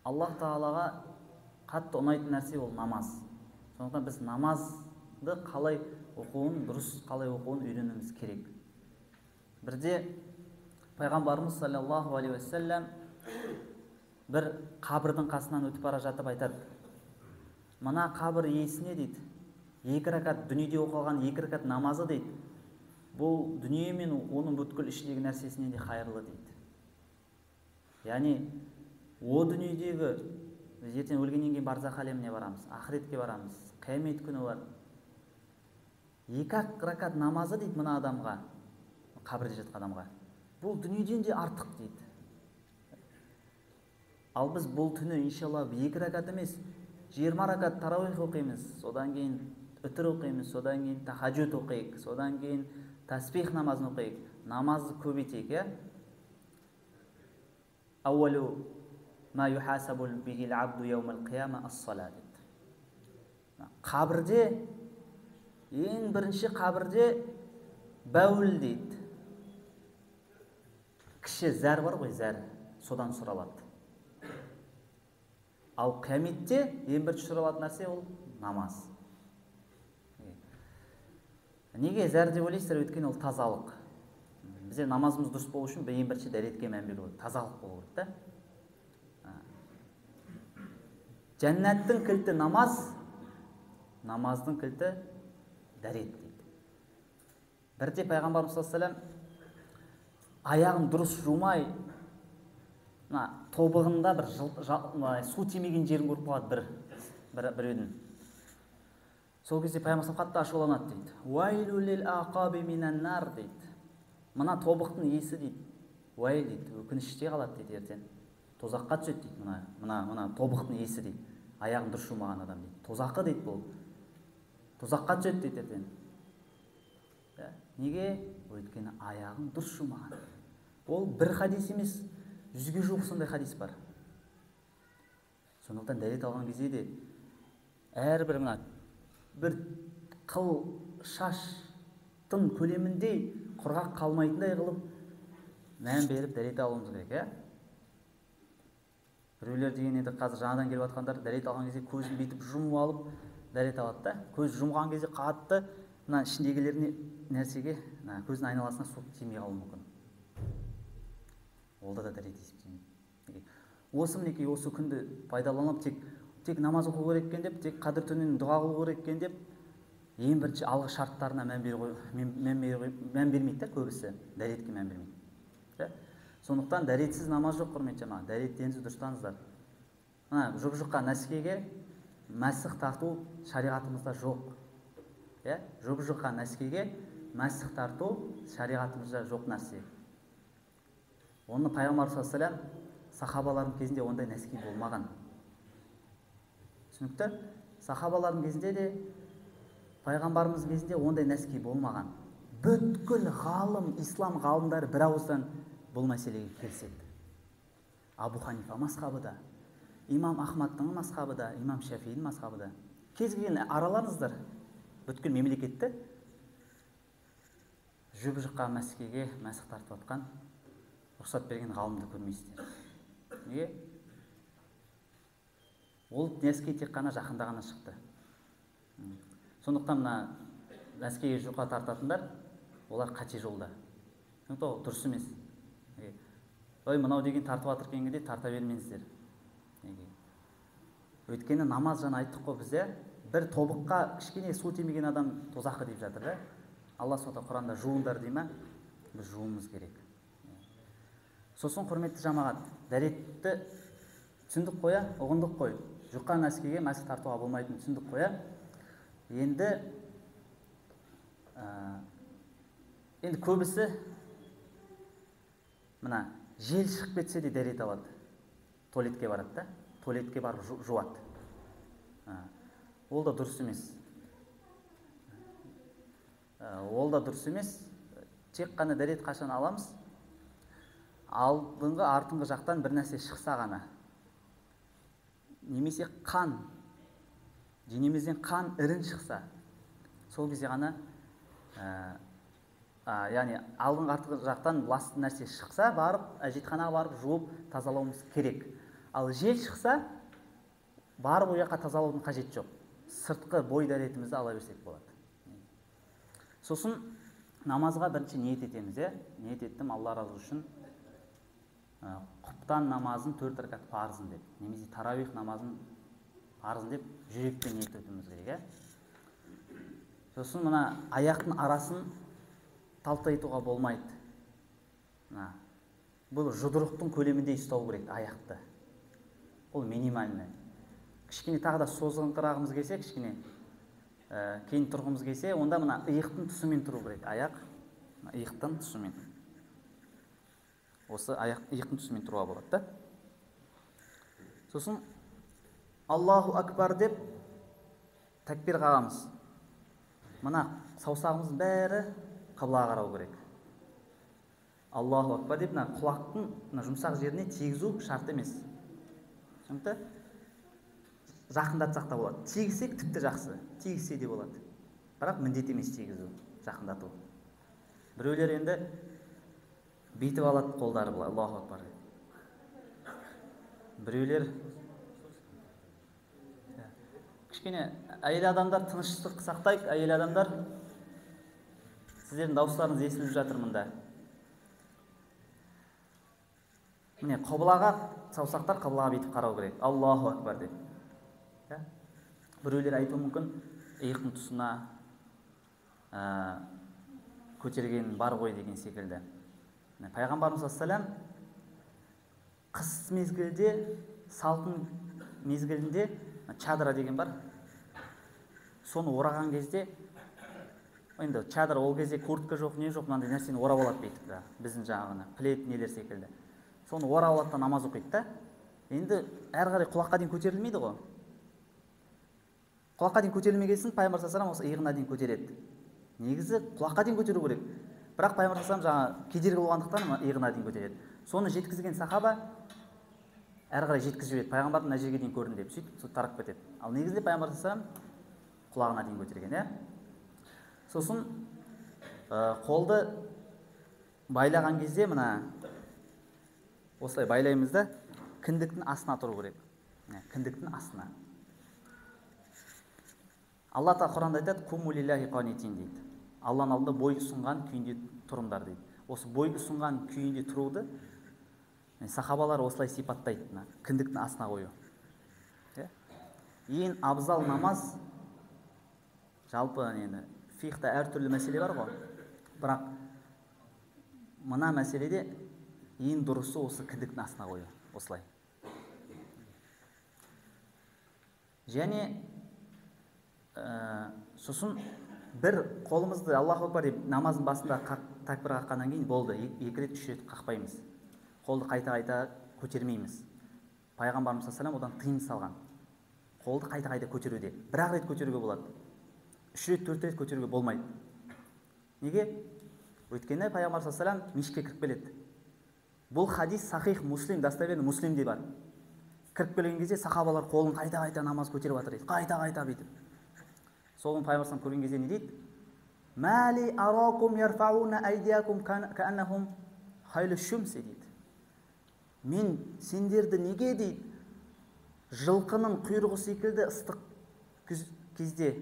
Аллах тағалаға қатты ұнайтын нәрсе ол намаз. Сондықтан біз намазды қалай оқуын, дұрыс қалай оқуын үйренуіміз керек. Бірде пайғамбарымыз саллаллаху алейхи уассалам бір қабірдің қасынан өтіп бара жатып айтады: мына қабір иесіне дейді, 2 ракат дүниеде оқылған 2 ракат намазы дейді, бұл дүние мен оның бүткіл ішіндегі нәрсесінен де қайырлы дейді. Яғни о дүниедегі біз ертең өлгеннен кейін барзақ әлеміне барамыз, ақыретке барамыз, қиямет күні бар. 2 ракат намазы дейді мына адамға, қабірде жатқан адамға, бұл дүниеден де артық дейді. Ал біз бұл түні иншалла 2 ракат емес, 20 ракат тарауих оқимыз, содан кейін үтір оқимыз, содан кейін тахаджуд оқиық, содан кейін тасбих намазын оқиық, намазды көбейтейік, иә? Ауалу ма юхасабу бихил абду яумал қияма ас-сала дейді. Қабірде, ең бірінші қабірде бәуіл дейді. Кіші зәр бар ғой, зәр, содан сұралады. Ал қияметте ең бірінші сұралатын нәрсе ол намаз. Неге зәр деп ойлайсыздар? Өйткені ол тазалық. Бізде намазымыз дұрыс болу үшін ең бірінші дәретке мән беру керек, тазалық болу керек та. Жәннаттың кілті намаз, намаздың кілті дәрет дейді. Бірде пайғамбарымыз саллаллаху алейхи уассалам аяғын дұрыс жумай, мына тобығында бір су тимеген жерін көріп қалады біреудің. Сол кезде пайғамбар қатты ашуланады дейді. Уайлу лил ақаби минан нар дейді. Мына тобықтың иесі дейді. Уайл дейді, өкініште қалады дейді ертең. Тозаққа түседі дейді мына тобықтың иесі дейді. Аяғын дұрыс жумаған адам дейді. Тозақы дейді бұл. Тозаққа түседі дейді ертең. Неге? Өйткені аяғын дұрыс жумаған. Ол бір хадис емес, 100-ге жуық сондай хадис бар. Сондықтан дәрет алған кезде де әрбір мына бір қыл шаштың көлеміндей құрғақ қалмайтындай қылып мән беріп дәрет алуымыз керек, иә? Біреулер деген енді қазір жаңадан келіп жатқандар дәрет алған кезде көзін бүйтіп жұмып алып дәрет алады да. Көз жұмған кезде қатты мына ішіндегілеріне нәрсеге, мына көздің айналасына су тимей қалуы мүмкін. Олда да дәрет есептелмейді. Осы мінекей осы күнді пайдаланып тек намаз оқу керек екен деп, тек қадір түнін дұға қылу керек екен деп, ең бірінші алғы шарттарына мән бермейді да көбісі, дәретке мән бермейді. Сондықтан дәретсіз намаз жоқ, құрметті жамағат, дәреттеріңізді дұрыстаңыздар. Мына жұп-жұқа нәскеге мәсіх тарту шариғатымызда жоқ. Жұп-жұқа нәскеге мәсіх тарту шариғатымызда жоқ нәрсе. Оны пайғамбар саллаллаху алейхи уассалам сахабалардың кезінде ондай нәски болмаған. Түсінікті? Сахабалардың кезінде де, пайғамбарымыз кезінде ондай нәски болмаған. Бүткіл ғалым, ислам ғалымдары бір ауыздан бұл мәселеге келіседі. Абу Ханифа мазхабы да, имам Ахмадтың мазхабы да, имам Шафидің мазхабы да. Кез келген аралаңыздар, бүткіл мемлекетті жұп-жұқа мәскеге мәсіх тартып жатқан, рұқсат берген ғалымды көрмейсіздер. Неге? Ол нәске тек қана жақында ғана шықты. Сондықтан мына нәскеге жұқа тартатындар, олар қате жолда. Сондықтан ол дұрыс емес. Ой, мынау деген тартып жатыр екен де тарта бермеңіздер. Неге? Өйткені намаз жаңа айттық қой бізде, бір тобыққа кішкене су тимеген адам тозақы деп жатыр да. Алла субхана Құранда жуыңдар дей ма? Біз жуымыз керек. Сосын құрметті жамағат, дәретті түсіндік қой, ұғындық қой. Жұқа нәскеге мәсіх тартуға болмайтынын түсіндік қой. Енді көбісі мына жел шығып кетсе де дәрет алады. Туалетке барады да, туалетке барып жуады. Ол да дұрыс емес. Ол да дұрыс емес. Тек қана дәрет қашан аламыз? Алдыңғы, артыңғы жақтан бір нәрсе шықса ғана. Немесе қан, денемізден қан ірін шықса, сол кезде ғана, яғни алдыңғы артыңғы жақтан лас нәрсе шықса, барып әжетханаға барып жуып тазалауымыз керек. Ал жел шықса, барып ол жаққа тазалаудың қажеті жоқ. Сыртқы бой дәретімізді ала берсек болады. Сосын намазға бірінші ниет етеміз, иә? Ниет еттім, Алла разы үшін құптан намазын 4 ракат парызын деп, немесе таравих намазын парызын деп жүрекпен ниет етуіміз керек, иә? Сосын мына аяқтың арасын талтайтуға болмайды. Мына бұл жұдырықтың көлеміндей ұстау керек аяқты. Ол минимальный. Кішкене тағы да созғыңқырағымыз келсе, кішкене кейін тұрғымыз келсе, онда мына иықтың тұсымен тұру керек. Аяқ иықтың тұсымен. Осы аяқ иықтың тұсымен тұруға болады да. Сосын Аллаху акбар деп тәкбир қағамыз. Мына саусағымыздың бәрі қыблаға қарау керек. Аллаху акбар деп мына құлақтың мына жұмсақ жеріне тигізу шарт емес. Түсінікті? Жақындатсақ та болады. Тигізсек тіпті жақсы. Тигізсе де болады. Бірақ міндет емес тигізу, жақындату. Біреулер енді бүйтіп алады қолдары былай, Аллаху акбар деп. Біреулер кішкене әйел адамдар тыныштық сақтайық, әйел адамдар. Сіздердің дауыстарыңыз естіліп жатыр мында. Міне қыблаға саусақтар қыблаға бүйтіп қарау керек. Аллаху акбар деп. Біреулер айтуы мүмкін, иықтың тұсына көтерген бар ғой деген секілді. Пайғамбарымыз саллаллаху алейхи қыс мезгілде, салқын мезгілінде чадра деген бар. Соны ораған кезде, енді чадра ол кезде куртка жоқ, не жоқ, мынандай нәрсені орап алады бүйтіп, біздің жаңағыны плед нелер секілді. Соны орап алады да намаз оқиды да. Енді әрі қарай құлаққа дейін көтерілмейді ғой. Құлаққа дейін көтерілмегесін пайғамбар саллаллаху алейхи осы иығына дейін көтереді. Негізі құлаққа дейін көтеру керек. Бірақ пайғамбар саллаллаху жаңа кедергі болғандықтан иығына дейін көтереді. Соны жеткізген сахаба әрі қарай жеткізіп жібереді. Пайғамбардың мына жерге дейін көрдім деп, сөйтіп тарап кетеді. Ал негізінде пайғамбар саллаллаху алейхи құлағына дейін көтерген, иә. Сосын қолды байлаған кезде мына осылай байлаймыз да, кіндіктің астына тұру керек. Кіндіктің астына. Алла тағала Құранда айтады, «Куму лиллахи қанитин» дейді. Алланың алдында бой ұсынған күйінде тұрыңдар дейді. Осы бой ұсынған күйінде тұруды сахабалар осылай сипаттайды, мына кіндіктің астына қою. Ең абзал намаз, жалпы енді фихта әртүрлі мәселе бар ғой. Бірақ мына мәселеде ең дұрысы осы кіндіктің астына қою, осылай. Және сосын бір қолымызды Аллаху акбар деп намаздың басында тәкбір қаққаннан кейін болды, 2 рет 3 рет қақпаймыз. Қолды қайта-қайта көтермейміз. Пайғамбарымыз саллаллаху алейхи одан тыйым салған. Қолды қайта-қайта көтеруде. Бір-ақ рет көтеруге болады. 3 рет, 4 рет көтеруге болмайды. Неге? Өйткені пайғамбар саллаллаху алейхи мешітке кіріп келеді. Бұл хадис сахих Муслим, достоверный Муслимде бар. Кіріп келген кезде сахабалар қолын қайта-қайта намаз көтеріп жатыр дейді. Қайта-қайта бүйтіп. Соны пайғамбар саллаллаху көрген кезде не дейді? Мәли аракум ярфауна айдиякум кааннахум хайлу шумси дейді. Мен сендерді неге дейді? Жылқының құйрығы секілді ыстық кезде,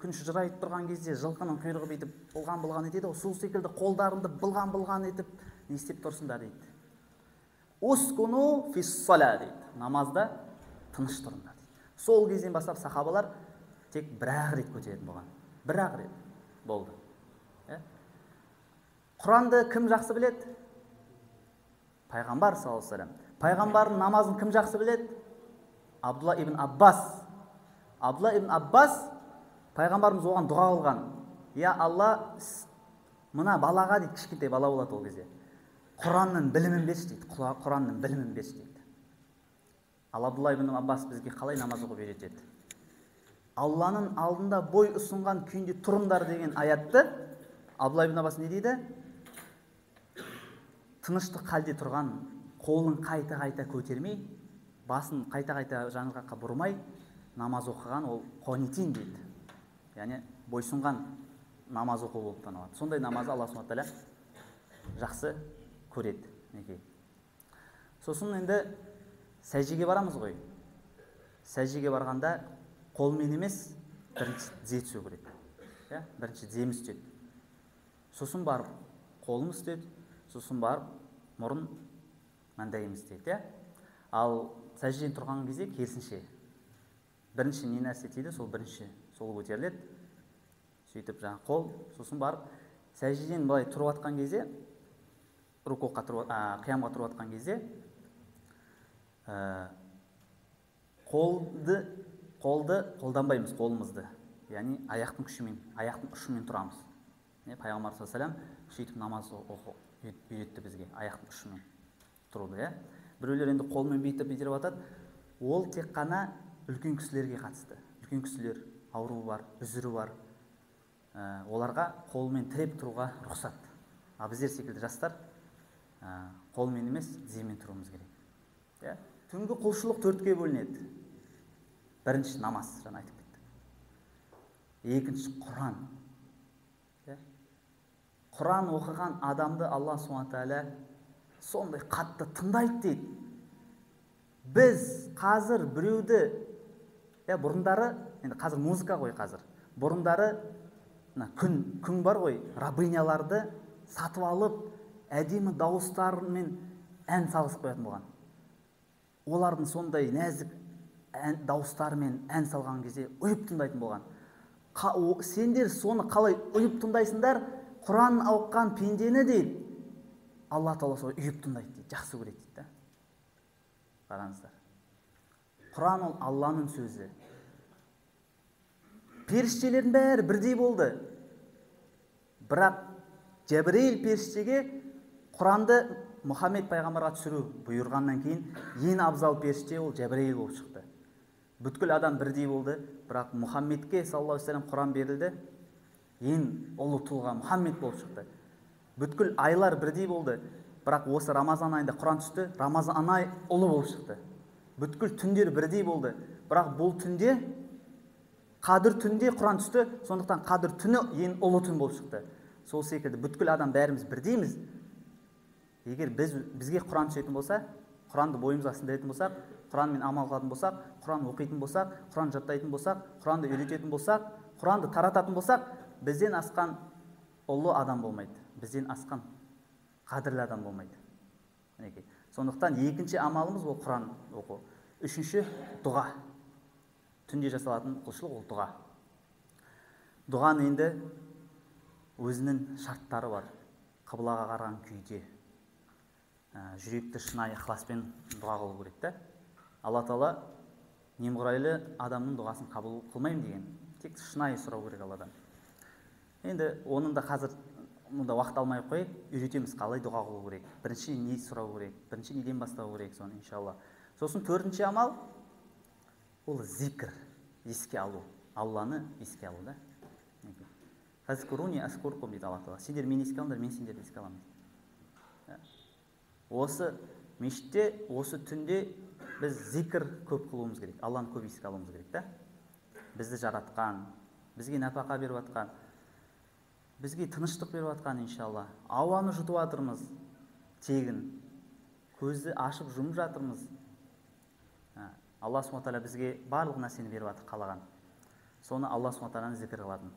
күн шыжырайып тұрған кезде жылқының құйрығы бүйтіп бұлған-бұлған етеді, сол секілді қолдарыңды бұлған-бұлған етіп не істеп тұрсыңдар дейді. Ускуну фис-сала дейді. Намазда тыныш тұрыңдар дейді. Сол кезден бастап сахабалар тек бір-ақ рет көтеретін болған. Бір-ақ рет болды. Құранды кім жақсы біледі? Пайғамбар саллаллаху алейхи вассалам. Пайғамбардың намазын кім жақсы біледі? Абдулла ибн Аббас. Абдулла ибн Аббас пайғамбарымыз оған дұға қылған. Я Алла, мына балаға дейді, кішкентай бала болады ол кезде. Құранның білімін берші дейді. Құранның білімін берші дейді. Ал Абдулла ибн Аббас бізге қалай намаз оқып үйретеді? Алланың алдында бой ұсынған күйінде тұрыңдар деген аятты Абдулла ибн Аббас не дейді? Тыныштық халде тұрған, қолын қайта-қайта көтермей, басын қайта-қайта жан-жаққа бұрмай намаз оқыған ол қонитин дейді. Яғни бойсұнған намаз оқу болып саналады. Сондай намазды Алла субхана тағала жақсы көреді. Сосын енді Сәждеге барамыз ғой. Сәждеге барғанда қолмен емес, бірінші тізе түсу керек. Иә, бірінші тіземіз түседі. Сосын барып қолымыз түседі, сосын барып мұрын, маңдайымыз түседі, иә. Ал сәждеден тұрған кезде керісінше. Бірінші не нәрсе тиді, сол бірінші сол көтеріледі. Сөйтіп жаңа қол, сосын барып сәждеден былай тұрып атқан кезде, рукуға тұрып, қиямға тұрып атқан кезде қолды қолданбаймыз, қолымызды. Яғни аяқтың күшімен, аяқтың ұшымен тұрамыз. Пайғамбар саллаллаху алейхи вассалам сөйтіп намаз үйретті бізге, аяқтың ұшымен тұруды, иә. Біреулер енді қолмен бүйтіп бүйтіп атады. Ол тек қана үлкен кісілерге қатысты. Үлкен кісілер, ауруы бар, үзірі бар, оларға қолмен тіреп тұруға рұқсат. Ал біздер секілді жастар қолмен емес, тіземен тұруымыз керек. Иә? Түнгі құлшылық төртке бөлінеді. Бірінші намаз, жаңа айтып кеттік. Екінші Құран. Иә? Құран оқыған адамды Алла субхана тағала сондай қатты тыңдайды дейді. Біз қазір біреуді, иә, бұрындары, енді қазір музыка ғой қазір. Бұрындары мына күн бар ғой, рабыняларды сатып алып, әдемі дауыстарымен ән салғызып қоятын болған. Олардың сондай нәзік дауыстарымен ән салған кезде ұйып тыңдайтын болған. Сендер соны қалай ұйып тыңдайсыңдар? Құран оқыған пендені дейді. Алла тағала солай ұйып тыңдайды дейді, жақсы көреді дейді. Қараңыздар. Құран ол Алланың сөзі. Періштелердің бәрі бірдей болды. Бірақ Жәбірейіл періштеге Құранды Мұхаммед пайғамбарға түсіру бұйырғаннан кейін ең абзал періште ол Жәбірейіл болып шықты. Бүткіл адам бірдей болды, бірақ Мұхаммедке саллаллаху алейхи вассалам Құран берілді. Ең ұлы тұлға Мұхаммед болып шықты. Бүткіл айлар бірдей болды, бірақ осы Рамазан айында Құран түсті, Рамазан ай ұлы болып шықты. Бүткіл түндер бірдей болды, бірақ бұл түнде Қадір түнде Құран түсті, сондықтан Қадір түні ең ұлы түн болып шықты. Сол секілді бүткіл адам бәріміз бірдейміз. Егер бізге Құран түсетін болса, Құранды бойымызға сіңдіретін болсақ, Құранмен амал қылатын болсақ, Құран оқитын болсақ, Құран жаттайтын болсақ, Құранды үйрететін болсақ, Құранды тарататын болсақ, бізден асқан ұлы адам болмайды, бізден асқан қадірлі адам болмайды. Мінекей. Сондықтан екінші амалымыз ол Құран оқу. Үшінші дұға. Түнде жасалатын құлшылық ол дұға. Дұғаның енді өзінің шарттары бар. Қыблаға қараған күйде жүректі шынайы ықыласпен дұға қылу керек та. Алла тағала немқұрайлы адамның дұғасын қабыл қылмаймын деген. Тек шынайы сұрау керек Алладан. Енді оның да қазір мұнда уақыт алмай қойып, үйретеміз қалай дұға қылу керек. Бірінші не сұрау керек, бірінші неден бастау керек соны иншалла. Сосын төртінші амал ол зикр, еске алу. Алланы еске алу да. Фазкуруни азкуркум дейді Алла тағала. Сендер мені еске алыңдар, мен сендерді еске аламын дейді. Осы мешітте, осы түнде біз зикр көп қылуымыз керек. Алланы көп еске алуымыз керек та. Бізді жаратқан, бізге нәпақа беріп жатқан, бізге тыныштық беріп жатқан иншалла. Ауаны жұтып жатырмыз тегін. Көзді ашып жұмып жатырмыз. Алла субхана тағала бізге барлық нәрсені беріп жатыр қалаған. Соны Алла субхана тағаланы зикр қылатын.